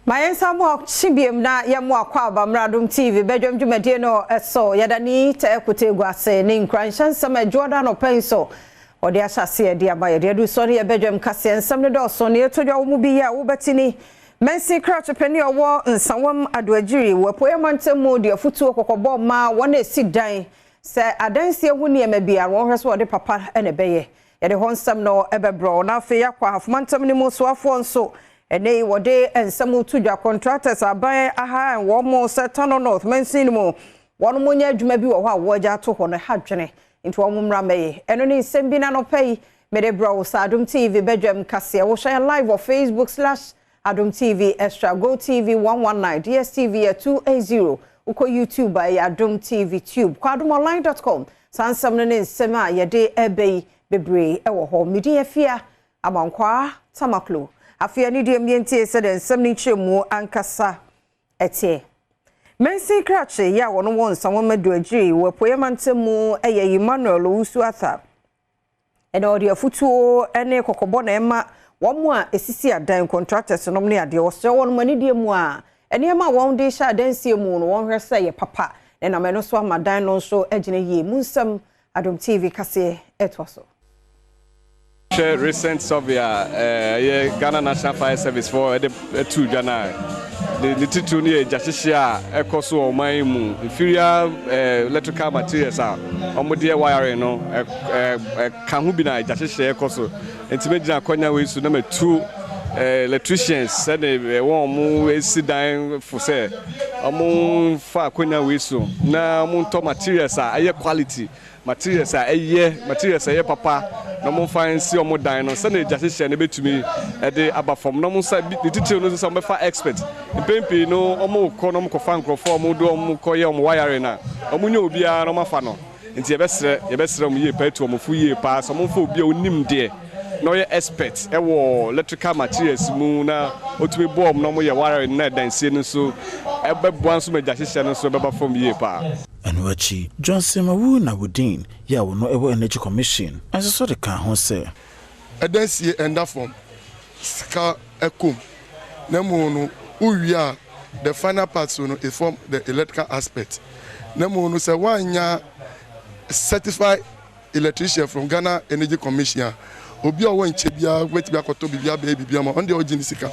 Ma yɛnsa mo akyi biem na yɛmo akɔ aba mmra Adom TV badwam dwumadie no ɛso. Yɛda ni tɛ ɛkote egu ase ne nkuranhyɛ nsɛm adwoɔda anɔpa yi so ɔde ahyɛ aseɛ de ama yɛde adu so ne yɛbadwam kaseɛ nsɛm no dɔɔso ne yɛto dwa wɔ mu bi yɛ a wobɛte ni. Mansin krakye panin a ɔwɔ Nsawam Adoagyiri wɔ Apueeɛ Mantam mu de afotuo kɔkɔbɔ ma wɔn a ɛsi dan sɛ adansie ho nneɛma biara wɔnhwɛ sɛ wɔde papa na ɛbɛyɛ. Yɛde hɔ nsɛm no bɛbrɛ wo. Na afei yɛakɔ Ahafo Mantam no mu soafoɔ nso ɛnnɛ yi wɔde nsɛm reto dwa. Contractors aban aha wɔn sɛ Tano North mansin no mu wɔn nyɛ adwuma bi wɔ hɔ a wɔagya ato hɔ no ɛha dwene nti wɔn mmra mmɛyɛ. Ɛno ne nsɛm bi na anɔpa yi mede brɛ wo sɛ Adom TV badwam kaseɛ. Wohwɛ yɛn live wɔ Facebook slash Adom TV Extra, Go TV 119, DSTV yɛ 280, wokɔ YouTube a ɛyɛ Adom TV Tube, kɔ adomonline.com. Saa nsɛm no ne nsɛm a yɛde ɛbɛ yi bebree ɛwɔ hɔ. Medin Afia Amankwaa Tamaklo. Afei ani deɛ mmiɛntie sɛdeɛ nsɛm no nkyerɛmu ankasa ɛteɛ. Mansin krakye yi a wɔn wɔ Nsawam Adoagyiri wɔ Apueeɛ Mantam mu yɛ Emmanuel Owusu Arthur. Ɛna ɔde afotuo ne kɔkɔbɔ na ɛma wɔn a esisi adan, contractors nom ne adeɛ. Wɔsrɛ wɔn anidie mu a nneɛma a wɔn de hyɛ adansie mu no wɔn hwɛ sɛ yɛ papa na nam ɛno so ama dan no nso gyina yie. Mu nsɛm Adom TV kaseɛ ɛtoa so. Hwɛ recent survey a ɛyɛ Ghana National Fire Service foɔ ɛde ɛtu dwa no a ne titiri no yɛ gyahyehye a ɛkɔ so wɔ ɔman yi mu. Inferior electrical materials a wɔde yɛ wiring no ɛka ho bi na gyahyehye ɛkɔ so. Nti mɛgyina akɔnya wei so na matu electricians sɛde wɔn a wɔn esi dan fo sɛ wɔn fa akɔnya wei so na wɔn ntɔ materials a ɛyɛ quality materials, a ɛyɛ materials a ɛyɛ papa, na wɔn fa nsi wɔn dan no sɛnea gya hyehyɛ no bɛtumi ɛde aba fam. Na wɔn nsa ne titiri no nso sɛ wɔbɛfa expert. Mpɛn pii no wɔn kɔ na wɔn kɔfa nkurɔfoɔ a wɔn de wɔn kɔyɛ wɔn wiring na wɔn nyɛ obiara na wɔn afa no. Nti yɛbɛsrɛ wɔn yie paa, etu wɔn fo yie paa sɛ wɔn fa obi a onim deɛ na ɔyɛ expert ɛwɔ electrical materials mu na otumi bɔ wɔn na wɔn yɛ wiring na ɛdansie no nso ɛbɛboa nso ma gya hyehyɛ no nso ɛbɛba fam yie paa. Ɛno akyi, Johnson Mawu na Wodin yɛ a wɔno ɛwɔ Energy Commission ɛnso so de ka ho sɛ ɛdansie ɛnda fam, sika ɛkɔm, na mu no wowie a the final part so no, it form the electrical aspect. Na mu no sɛ woanya certified electrician from Ghana Energy Commission a, obi a ɔwɔ nkyɛn biara wobɛtumi akɔtɔ biribi abɛyɛ biribi ama ɔno deɛ, ɔgye ne sika.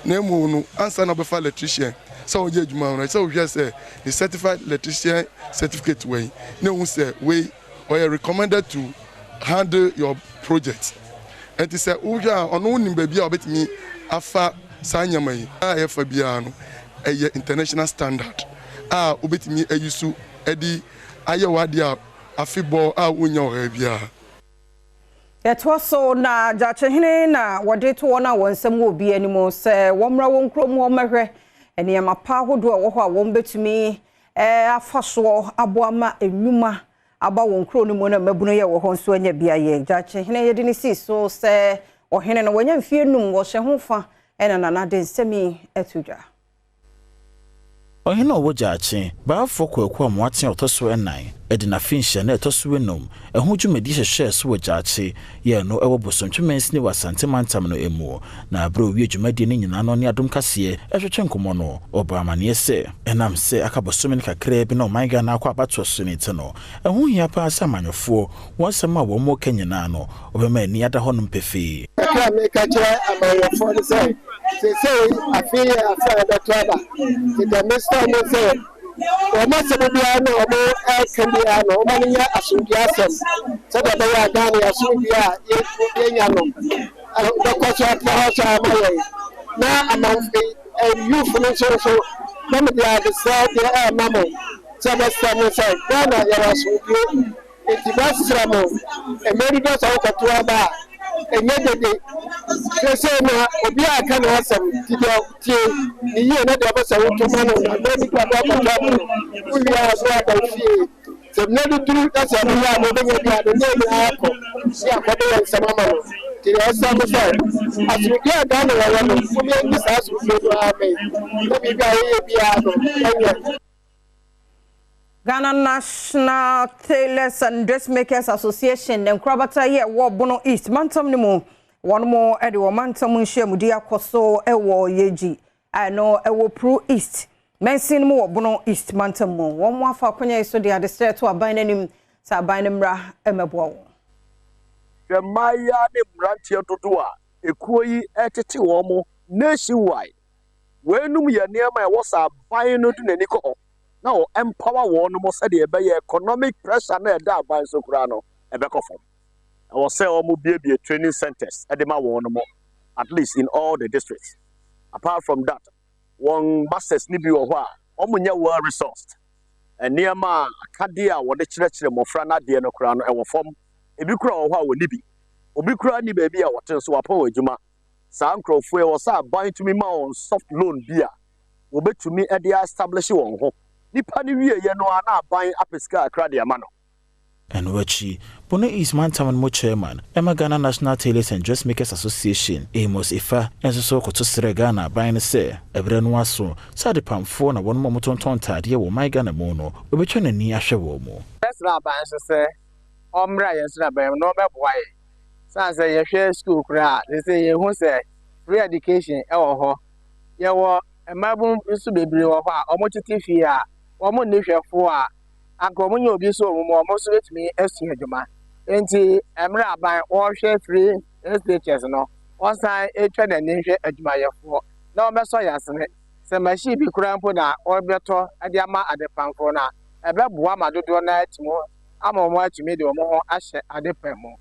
Na mu no ansa na ɔbɛfa electrician sɛ ɔyɛ adwuma no, sɛ wohwɛ sɛ ne certified electrician certificate wɔ yi na ehu sɛ wei ɔyɛ recommended to handle your project. Nti sɛ wohwɛ a, ɔno wonim baabi a ɔbɛtumi afa saa nneɛma yi a yɛfa biara no, ɛyɛ international standard a wobɛtumi ayi so ɛde ayɛ w'adeɛ a afebɔɔ a wonya wɔ ha biara. Yɛtoa so na gyakyehene na wɔde to wɔn a wɔn nsɛm wɔ obi anim sɛ wɔmmra wɔn kurom hɔ mmɛhwɛ nneɛma pa ahodoɔ a ɛwɔ hɔ a wɔn bɛtumi afa soɔ aboa ma nnwuma aba wɔn kuro no mu na mmabunu yɛ wɔ hɔ nso anya bi ayɛ. Gyakyehene yɛde ne sii so sɛ ɔhene no wɔnya mfie 5 wɔhyɛ ho fa ɛna nana de nsɛm yi ato dwa. Ɔhene a ɔwɔ Gyaakye, Baafo Kwaku Amoate a ɔtɔ so ɛnan, ɛde n'afe na ɛtɔ so 5 ɛho dwumadi hyehyɛɛ so wɔ Gyaakye yɛɛ no ɛwɔ Bosomtwe mansini wɔ Asante Mantam no mu. Na aberɛ a owie dwumadie no nyinaa no ne Adom kaseɛ ɛhwehwɛ nkɔmmɔ no, ɔbɔ amanneɛ sɛ ɛnam sɛ aka bosome no kakraa bi na ɔman Ghana akɔ abatoɔ so no nti no, ɛho hia paa sɛ amanyɔfoɔ wɔn nsɛm a wɔn ka nyinaa no wɔbɛma ani ada hɔnom pefee. Kakra meka kyerɛ amanyɔfoɔ no sɛ seesei afei yɛ afe a yɛbɛto aba, nti deɛ mesrɛ mo sɛ wɔn asɛm biara na wɔn ɛka biara no, wɔn no nyɛ asomdue asɛm sɛdeɛ ɛbɛyɛ a Ghana yɛ asomdue a yɛnya no bɛkɔ so atena hɔ so ama yɛn. Na amanfo youth no nso na mede adesrɛ deɛ ɛɛma mo sɛ bɛsrɛ mo sɛ Ghana yɛwɔ asomdue, nti bɛsrɛ mo, mmerɛ bi bɛ sɛ wokɔto aba a, ɛnyɛ dede. Seesei na obi a aka ne asɛm nti deɛ tie ne yie na deɛ ɔbɛsɛ woto ma no, na mmerɛ bi kora bɛkɔto aba no, wowie a so aba fie sɛ mmerɛ no duru na sɛ ɛbɛyɛ a mobɛnya bi a ne ne nyinaa akɔ ne akɔde yɛ nsɛm ama no. Nti deɛ ɛsɛ mo sɛ asomdue a Ghana yɛwɔ no, momiɛnyi saa asomdue no amɛn na biribi a yɛyɛ biara no ɛnyɛ. Ghana National Tailors and Dressmakers Association ne nkorabata yi a ɛwɔ Bono East mantam no mu, wɔn mo de wɔn mantam nhyiamudi akɔ so wɔ Yɛgyi. a ɛno ɛwɔ Pru East mansin mu wɔ Bono East mantam mu. Wɔn afa akonnwa yi so de adesrɛ to aban n'anim sɛ aban no mmra mmɛboa wɔn. Hwɛ, mmaayewa ne mmeranteɛ dodoɔ a ekuo yi tete wɔn mo nationwide. Weinom yɛ nneɛma a ɛwɔ sɛ aban no de n'ani kɔ hɔ na wɔ empower wɔn mo sɛdeɛ ɛbɛyɛ economic pressure na ɛda aban so koraa no ɛbɛkɔ fam. Ɛwɔ sɛ wɔn biebie training centers ɛde ma wɔn mo, at least in all the districts. Apart from that, wɔn masters ni bi wɔ hɔ a wɔn nyɛ well resourced. Nneɛma a akadeɛ a wɔde kyerɛkyerɛ mmɔfra n'adeɛ no koraa no ɛwɔ fam. Ebi koraa wɔ hɔ a wɔni bi, obi koraa ni baabi a wɔte nso wapɔn adwuma. Saa nkurɔfoɔ yi, wɔ sɛ aban tumi ma wɔn soft loan bi a wɔbɛtumi de establish wɔn ho. Nipa no wie yɛ no a, na aban apɛ sika akra de ama no. Ɛno akyi, Bono East mantam no mu chairman ɛma Ghana National Tailors and Dressmakers Association, Amos Efa, nso so kɔto srɛ Ghana aban no sɛ ɛberɛ no aso sɛ adepamfoɔ na wɔnom a wɔtontɔn ntaadeɛ wɔ ɔman Ghana mu no, wɔbɛtwa n'ani ahwɛ wɔn mu. Bɛsrɛ aban nso sɛ ɔmmra yɛn so n'aban mu na ɔbɛboa yɛn, san sɛ yɛhwɛ sukuu koraa a, sɛ yɛhu sɛ free education ɛwɔ hɔ. Yɛwɔ mmabun nso bebree wɔ hɔ a wɔtete fie a wɔn nni hwɛfoɔ a anka wɔn nyɛ obi so wɔn mu, wɔn nso betumi asua adwuma. Nti mmerɛ aban wɔrehwɛ free SHS no, wɔsan atwa n'ani hwɛ adwumayɛfoɔ na wɔbɛsɔ yɛn asene sɛ machine bi koraa mpo na wɔbɛtɔ de ama adepamfoɔ no a, ɛbɛboa ma dodoɔ no atumi ama wɔn atumi de wɔn ho ahyɛ adepam mu.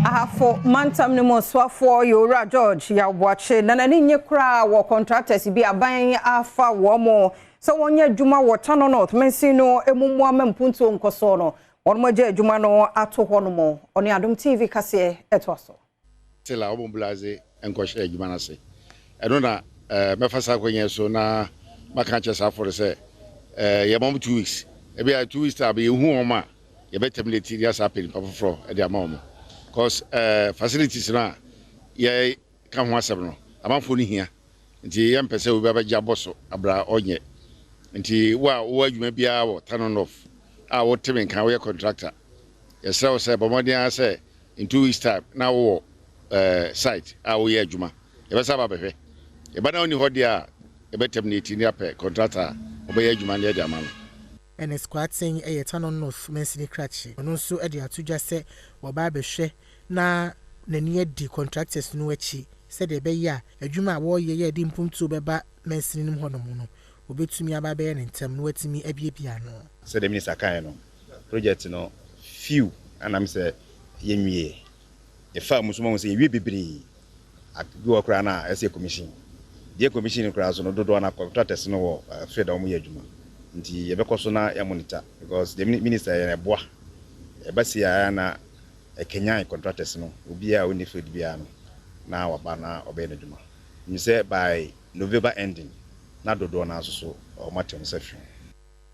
Ahafo mantam no mu soafoɔ Yɛwura George Yaw Boakye na n'ani nye koraa wɔ contractors bi aban afa wɔn mo sɛ wɔnyɛ adwuma wɔ Tano North mansin no emu mmoa ma mpuntuo nkɔsoɔ no, wɔn mo agye adwuma no ato hɔ no mu. Ɔne Adom TV kaseɛ ɛtoa so. Tela ɔmo mobilize nkɔhyɛ adwuma no ase. Ɛno na mɛfa saa akɔnyɛ so na maka kyerɛ saa afɔre sɛ yɛma mo 2 weeks. Ebi a 2 weeks time yɛhu wɔn a, yɛbɛ terminate de asa apɛ nipa foforɔ ɛde ama wɔn, cause facilities no a yɛ ka ho asɛm no, amanfoɔ no hia, nti yɛmpɛ sɛ obi abɛgye abɔ so abra ɔnyɛ. Nti wo a wowɔ adwuma biara wɔ Tano North a wote me nka, woyɛ contractor, yɛsrɛ wo sɛ bɔ mmɔden ara sɛ in 2 weeks time na wowɔ site a woyɛ adwuma. Yɛbɛsa aba bɛhwɛ. Yɛba na wonni hɔ deɛ a, yɛbɛ terminate ne apɛ contractor a ɔbɛyɛ adwuma no yɛde ama no. Ernest Kwarteng yɛ Tano North mansini krakye. Ɔno nso de ato dwa sɛ wɔba abɛhwɛ na n'ani adi contractors no akyi sɛdeɛ ɛbɛyɛ a adwuma a wɔreyɛ yɛ de mpuntuo bɛba mansini no mu hɔnom no, wɔbɛtumi aba abɛyɛ ne ntɛm na wɔatumi abiebie ano. Sɛdeɛ minister kaeɛ no, project no few anam sɛ yɛnwie. Yɛfaa mu so mahu sɛ yɛwie bebree bi wɔ koraa no a ɛsɛ commission deɛ, commission no koraa so no, dodoɔ no contractors no wɔ field a wɔyɛ adwuma. Nti yɛbɛkɔ so na yɛ monitor, because the minister yɛ ɛboa ɛba si a na ɛkanyan contractors no. Obiara a ɔnni field biara no na waba na ɔbɛyɛ n'adwuma nim sɛ by November ending na dodoɔ no nso so ɔmo ate wɔn nsa fi ho.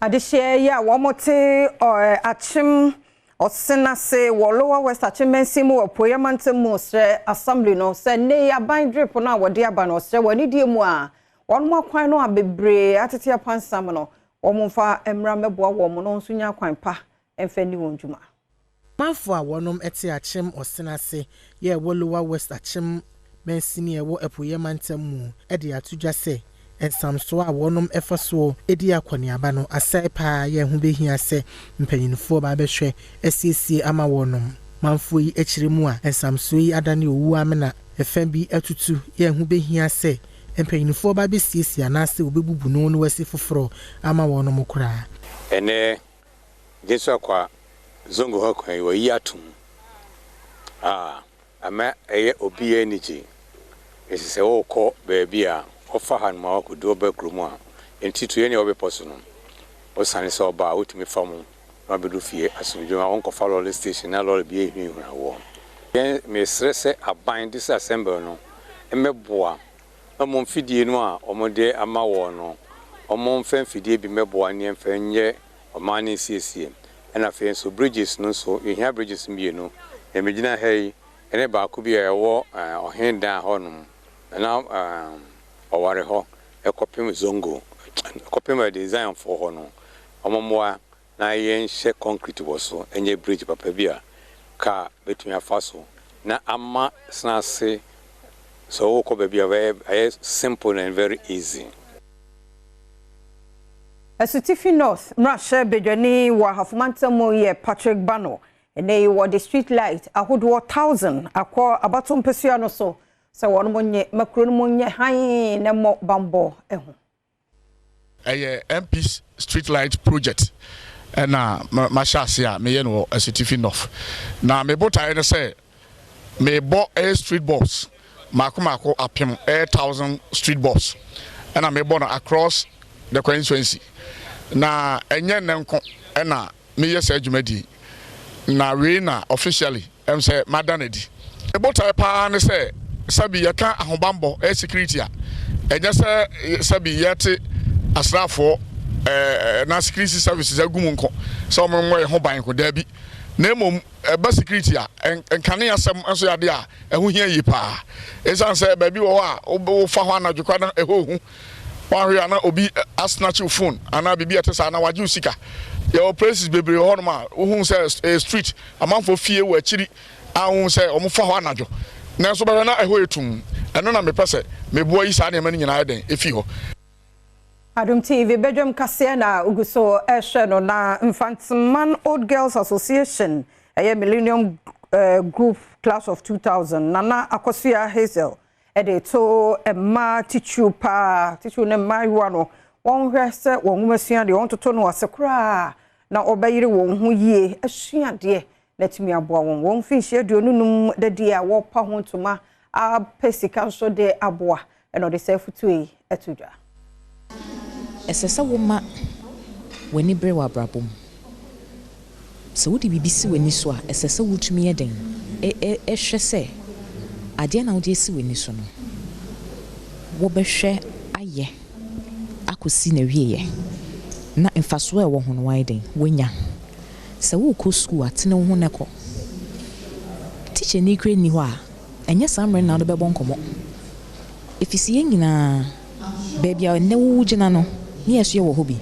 Adehyeɛ yi a wɔn te Akyem Ɔsenase wɔ Lower West Akyem mansin mu wɔ Apueeɛ mantam mu srɛ assembly no sɛ nne yi aban drip no a wɔde aba no, ɔsrɛ wɔ anidie mu a wɔn akwan no a bebree atete apansam no, wɔn mfa mmra mmɛboa wɔn no nso nya kwan pa mfa ni wɔn dwuma. Amanfoɔ a wɔnom te Akyem Ɔsenase yɛ ɛwɔ Lower West Akyem mansini a ɛwɔ Apueeɛ mantam mu de ato dwa sɛ nsamsoɔ a wɔnom ɛfa soɔ di akɔneaba no asɛe paa, yɛ ho bɛhia sɛ mpanyinfoɔ ba abɛhwɛ asiesie ama wɔnom. Manfoɔ yi akyerɛ mu a, nsamsoɔ yi adane owu amena, ɛfɛ bi atutu, yɛ ho bɛhia sɛ mpanyinfoɔ ba bɛsiesie anaasɛ wɔbɛbubu no na wɔasi foforɔ ama wɔnom koraa. Ɛnɛ Jesu akwa Zongo hɔ kwan yi wɔyi atom a ama ɛyɛ obiara ani gye. Ɛsi sɛ wɔrekɔ baabi a wɔfa ha nom a wakɔdu ɔba kurom a nti to yɛne wɔbɛpɔ so no, wosane sɛ ɔba a wotumi fa mu na wabɛdu fie asomdwe ma wɔnkɔfa lɔre station na lɔre bi ehunahuna wɔ yɛn. Mesrɛ sɛ aban de sɛ assembly no mmɛboa ma mfidie no a wɔde ama wɔn no, wɔn mfa mfidie bi mmɛboa ne mfa nyɛ ɔman no nsiesie. Ɛna afei nso bridges no nso, yɛhia bridges mmienu. Na megyina ha yi, ɛne baako bi a ɛwɔ ɔhen dan hɔnom na ɔware hɔ ɛkɔpem Zongo, kɔpem designfoɔ hɔ no, wɔn mmoa na yɛnhyɛ concrete wɔ so, ɛnyɛ bridge papa bi a kaa bɛtumi afa so na ama Senase. Sɛ wokɔ baabi a bɛyɛ ɛyɛ simple and very easy. Asutifi North mmarahyɛ badwani wɔ Ahafo mantam mu yɛ Patrick Bano. Ɛnɛ yi wɔde street light ahodoɔ 1,000 akɔ abato mpasua no so sɛ wɔn nye makuro no mu nyɛ hann na mmɔ bambɔ ho. Ɛyɛ MP street light project ɛna mahyɛ ase a meyɛ no wɔ Asutifi North. Na me botaeɛ no sɛ mebɔ ɛyɛ street bulbs mako mako 1000, ɛyɛ 1,000 street bulbs, ɛna mebɔ no across the constituency. Na ɛnyɛ nnɛ nko ɛna meyɛ saa dwumadi, na wei na officially sɛ mada no adi. Me botaeɛ paa ne sɛ, sɛbi, yɛka ahobammɔ, ɛyɛ security a, ɛnyɛ sɛ sɛbi yɛte asraafoɔ na security services agu mu nko sɛ wɔn mmɔ yɛn ho ban ko, daabi, na mmom ɛba security a, nkanea asɛm nso yɛ adeɛ a ɛho hia yie paa, ɛsiane sɛ baabi wɔ hɔ a wofa hɔ anadwo kwa na ɛhɔ ohu wahwɛ a na obi asnatch wo phone anaa biribi a ɛte saa na wagye wo sika. Yɛwɔ places bebree wɔ hɔnom a wohu sɛ street amanfoɔ fie wɔ akyiri a wohu sɛ wɔn fa hɔ anadwo, nanso bɛhwɛ na ɛhɔ yɛ tum. Ɛno na mepɛ sɛ meboa yi saa nneɛma no nyinaa yɛ dɛn ɛfii hɔ. Adom TV badwam kaseɛ na ogu so ɛhwɛ no. Na Mfanteman Old Girls Association, ɛyɛ Millennium Group Class of 2000, Nana Akosua Hazel ɛde to mmaa titiriw paa, titiriw ne mmaayewa no, wɔnhwɛ sɛ wɔn nwoma sua deɛ wɔntoto no ase koraa na wɔbɛyere wɔn ho yie asua adeɛ na atumi aboa wɔn mfinhyia 25 dadi a wɔrepa ho ntoma apɛ sika nso de aboa. Ɛna ɔde sɛ afutuo yi ɛto dwa. Ɛsɛ sɛ woma w'ani bere wɔ abrabɔ mu. Sɛ wode biribi si w'ani so a, ɛsɛ sɛ wotumi yɛ den ɛhwɛ sɛ adeɛ na wode asi w'ani so no, wobɛhwɛ ayɛ akɔsi n'awieeɛ na mfasoɔ a ɛwɔ ho no wayɛ den woanya. Sɛ worekɔ sukuu a, tene wo ho na kɔ. Tikyani kura nni hɔ a, ɛnyɛ saa mmerɛ na wode bɛbɔ nkɔmmɔ, ɛfiri sɛ yɛn nyinaa baabi a ɛnnɛ wowo gyina no ne yɛ so yɛwɔ hɔ bi.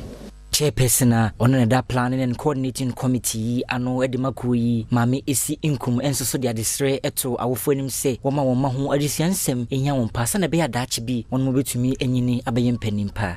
Chairperson a ɔno na da Planning and Coordinating Committee yi ano de ma kuo yi, Maame Esi Nkum, nso so de adesrɛ to awofoɔ anim sɛ wɔma wɔn mma ho adesua nsɛm hia wɔn paa sɛnea ɛbɛyɛ adaakye bi wɔn mo bɛtumi anyini abɛyɛ mpanin pa.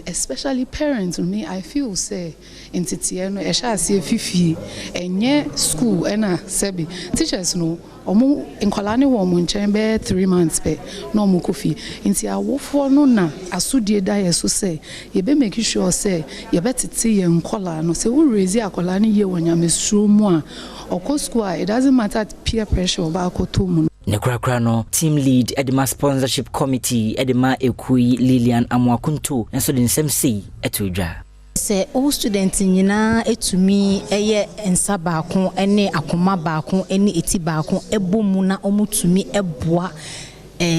Especially parents, me I feel sɛ nteteɛ no ɛhyɛ aseɛ fifie, ɛnyɛ school. Ɛna sɛbi teachers no, ɔmo nkwadaa ne wɔ ɔmo nkyɛn bɛyɛ 3 months pɛ na ɔmo kɔ fie, nti awofoɔ no na asodie da yɛ so sɛ yɛbɛ make sure sɛ yɛbɛtete yɛn nkwadaa no. Sɛ wo raise akwadaa no yie wɔ Nyamesuro mu a, ɔkɔ school a, it doesn't matter peer pressure ɔba akɔtɔ mu no. Ne korakora no, team lead de ma sponsorship committee de ma ekuo yi, Lilian Amoakunto, nso de nsɛm sei to dwa. Sɛ all student nyinaa etumi ɛyɛ nsa baako ne akoma baako ne eti baako ɛbɔ mu na wɔtumi ɛboa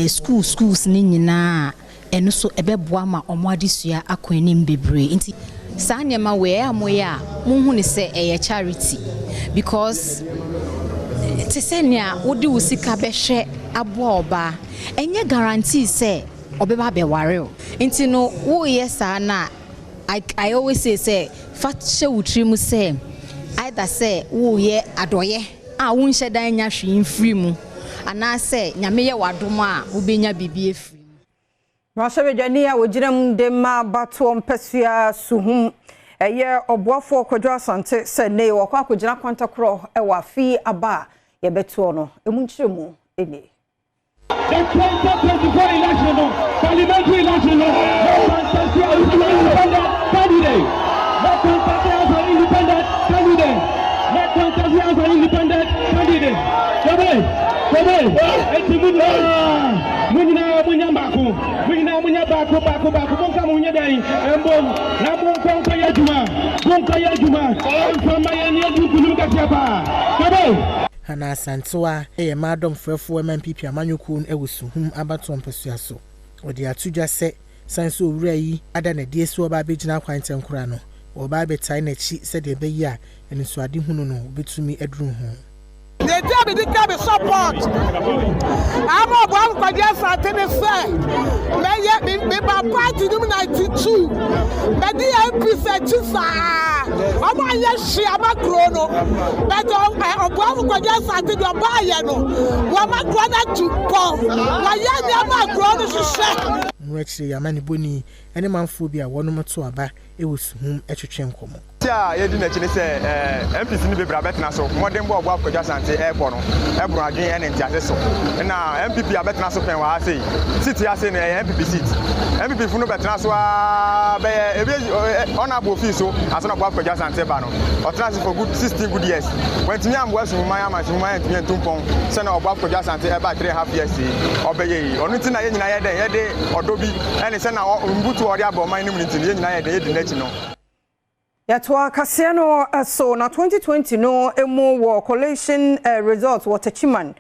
schools ne nyinaa, ɛno so ɛbɛboa ma wɔn adesua akɔ anim bebree. Nti saa nneɛma wei a moyɛ a, monhu ne sɛ ɛyɛ charity, because te sɛ nea wode wo sika bɛhwɛ aboa ɔbaa, ɛnyɛ guarantee sɛ ɔbɛba abɛware o. Nti no woyɛ saa na I always say sɛ fa hyɛ wo tiri mu sɛ either sɛ woyɛ adɔyɛ a wonhyɛ dan nya hwee mfiri mu, anaasɛ Nyame yɛ w'adom a, wobɛnya biribi afiri mu. Mmarahyɛbadwani a wɔgyina mu de ma batoɔ mpasua Suhum, ɛyɛ Ɔboafoɔ Kwadwo Asante, sɛ ne wɔkɔ akɔgyina kwantakorɔ ɛwɔ afi aba a yɛbɛtoɔ no emu nkyerɛmu nie. The 2024 election, no, parliamentary election, no, no contest as an independent candidate. No contest as an independent candidate. No contest as an independent candidate. Kobe, Kobe, eti mu nyinaa, mu nyinaa mu nya baako, mu nyinaa mu nya baako baako baako, mo nka mo nyɛ dɛn, mbom na mo nkɔ nkɔ yɛ adwuma, mo nkɔ yɛ adwuma, nfama yɛn ni edi nkunim kɛseɛ paa. Kobe. Hana Asantewa yɛ mmaa dɔmfrɛfoɔ ma NPP amanyɔkuo no wɔ Suhum abatoɔ mpasua so. Ɔde ato dwa sɛ san sɛ owura yi ada n'adi asi ɔba abɛgyina akwantɛnkora no, wɔba abɛtae n'akyi sɛdeɛ ɛbɛyɛ a anisoadehunu no wobɛtumi aduru ho. Deɛ nti a mede ka me support ama Ɔboafo. Kwadwo Asante ne sɛ mɛyɛ me meba party no mu 92 mɛdi MPs akyi saa ɔmo anyɛ hwee ama kuro no but Ɔboafo Kwadwo Asante deɛ ɔbaayɛ no wama kuro no atu mpɔn wayɛ nneɛma a kuro no hwehwɛ. Ɛno akyire yi amanebɔni ne manfoɔ bi a wɔnom to aba wɔ suhum twetwe nkɔmmɔ. Ti a yɛdi n'akyi ne sɛ MPs no bebree abɛtena so. Mmɔdenbɔ a Ɔboafo Kwadwo Asante rebɔ no boro adwene ne ntease so. Na NPP abɛtena so pɛn wɔ ha sei. Seat yi ase no, ɛyɛ NPP seat. NPP fo no bɛtena so ara bɛyɛ ebi Honourable ofii so ansa na Ɔboafo Kwadwo Asante reba no. Ɔtena ase for good 16 good years. Wantumi amboa Suhuman ama Suhuman antumi antu mpɔn sɛnea Ɔboafo Kwadwo Asante ɛbaa 3 and half years yi ɔbɛyɛ yi. Ɔno nti na yɛn nyinaa yɛ dɛn yɛde ɔdɔ bi ne sɛnea mbutu a ɔde aba ɔman no mu no nti no yɛn nyinaa yɛ dɛn yɛdi n'akyi no. Yɛtoa kaseɛ no so na 2020 no mu wɔ collation results wɔ Techiman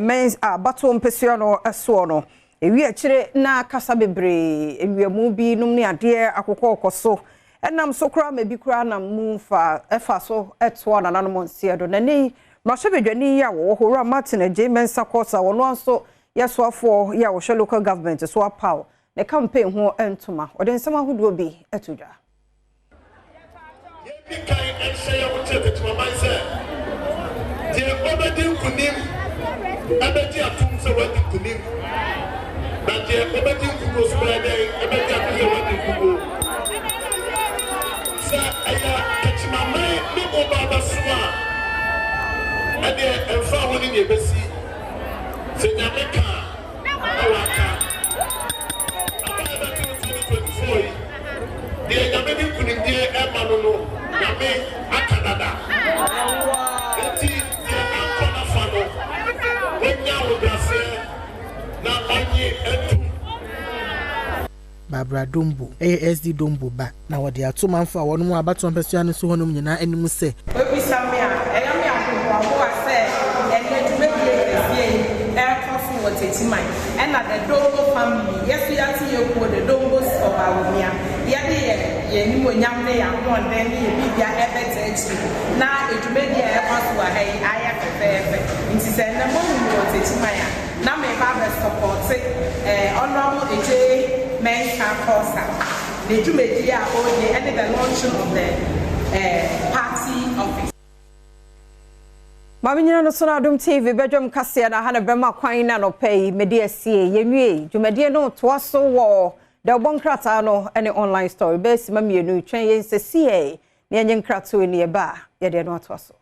mens abatoɔ mpesua no soɔ no, ewi akyire na kasa bebree nwiamu bi nom ne adeɛ akokɔɔkɔ so ɛnam so koraa ma bi koraa nam mu fa ɛfa so ɛtoa nananom nseɛ do. Na ne mmarahyɛbadwani yi a wɔwɔ hɔ, Owura Martin Adjei Mensah Korsah, wɔno nso yɛsoafoɔ yi a wɔhwɛ local government so, apaw ne campaign ho ntoma, ɔde nsɛm ahodoɔ bi ɛto dwa. Yɛdi kan nhyɛ yɛn ho kyerɛ Techimaman sɛ deɛ ɔbɛdi nkunim ɛbɛgye atom sɛ wadi nkunim, na deɛ ɔbɛdi nkukuo so bɛyɛ dɛn ɛbɛgye atom sɛ wadi nkukuo. Sɛ ɛyɛ Techimaman ne mo ba bɛso a, ɛdeɛ ɛmfa ho ne deɛ ɛbɛsi. Sɛ Nyame ka a, na waka. Aba a ɛbɛto 2024 yi, deɛ Nyame de nkunimdie ɛma no, Nyame aka dada. Enti deɛ ankɔ n'afa no, wɔnya ahobrɛaseɛ na ɔnye ntom. Barbara Dombo yɛ SD Dombo ba, na wɔde ato manfo a wɔnom wɔ abatoɔ mpasua no so hɔnom nyinaa anim sɛ Ebisa me a, ɛyɛ me ahohoahoa sɛ ɛnnɛ dwumadie kɛseɛ yi ɛrekɔ so wɔ Techiman, ɛna The Dombo Family, yɛ so yɛate yɛn kuo The Dombos of Bawumia, yɛde yɛ yɛn animuonyam ne yɛn ahoɔden ne yɛn biribia ɛrebɛta akyire na dwumadie a ɛrekɔ so wɔ ha yi ayɛ fɛfɛɛfɛ. Nti sɛ ɛnnɛ moahu me wɔ Techiman a, na mereba abɛsupporte eh, Honourable Adjei Mensah Korsah ne dwumadie a ɔredi ɛne the launching of the eh, party office. Maame nyina no so no Adom TV bɛdwam kaseɛ na ha na bɛma kwan na nɔpɛ yi mede asie. Yɛnwie dwumadie no toa so wɔ dɛwbɔ nkrataa no ne online story bɛyɛ sima 2. Twɛn yɛn sɛsiɛ ne yɛnyɛ nkratoɔ ni ɛba a yɛde no atoa so.